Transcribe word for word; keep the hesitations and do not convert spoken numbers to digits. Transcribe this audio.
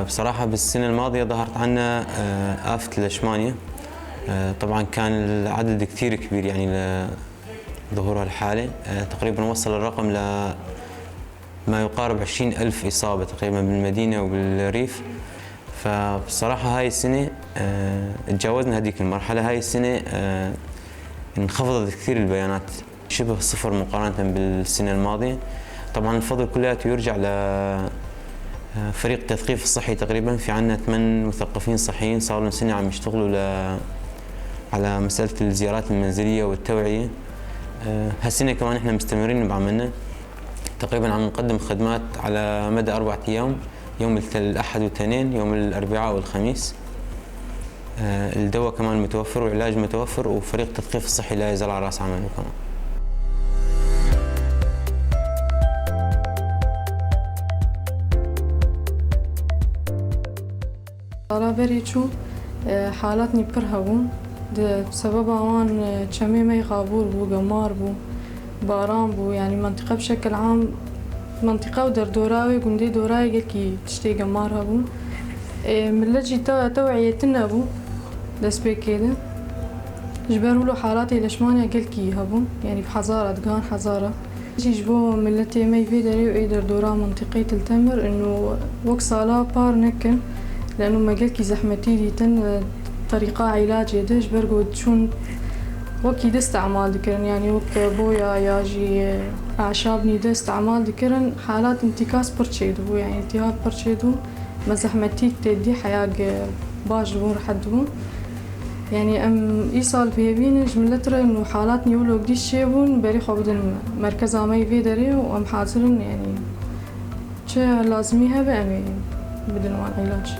بصراحة بالسنة الماضية ظهرت عنا، آه، آفة الليشمانيا. آه، طبعًا كان العدد كتير كبير، يعني، لظهور هالحالة. آه، تقريبًا وصل الرقم ل ما يقارب عشرين ألف إصابة تقريبًا بالمدينة وبالريف. فبصراحة هاي السنة، آه، تجاوزنا هذيك المرحلة. هاي السنة، آه، انخفضت كثير البيانات، شبه صفر مقارنة بالسنة الماضية. طبعًا الفضل كلياته يرجع ل، آه، فريق التثقيف الصحي. تقريبًا في عنا ثمان مثقفين صحيين صار لهم سنة عم يشتغلوا ل، على مسألة الزيارات المنزلية والتوعية. آه، هالسنة كمان إحنا مستمرين بعملنا، تقريبًا عم نقدم خدمات على مدى أربعة أيام، يوم الت-، الأحد والتنين، يوم الأربعاء والخميس. آه، الدواء كمان متوفر وعلاج متوفر، وفريق التثقيف الصحي لا يزال على رأس عمله كمان. Sala berê çû, e, halatnî pir hebûn. Di sebeba wan, e, çemê me yê xabûr bû, gemar bû, baran bû. Yanî mentiqe bi şekil am, mentiqe û derdora wê gundê dora wê gelkî tiştê gemar hebûn. E, millet jî te-, teweyê tune bû destpêkê de. Ji ber wilo halatê leşmaniya gelkî hebûn. Yanî bi hezara, digihan hezara. Jî ji bo miletê me yê vê derê û ê derdora mentiqeyê Til Temir, ino wek sala par nekin. Leno me gelkî zehmetî dîtin, e, terîqa îlacê de, ji ber ku çûn wekî de îstemal dikirin, yanî wek boya ya jî, e, eşabnî de îstemal dikirin, halat întîkas pir çêdibû, yanî întîhab pir çêdibû. Me zehmetîk tê dî, heyag baş dibûn, rehet dibûn. Yanî em îsal bi hêvî ne ji milet re û halatnî wilo dî çêbûn, berê xwe bidin merkeza me yê vê derê û em hazir in, yanî çi lazimî hebe em ê bidin wan îlac.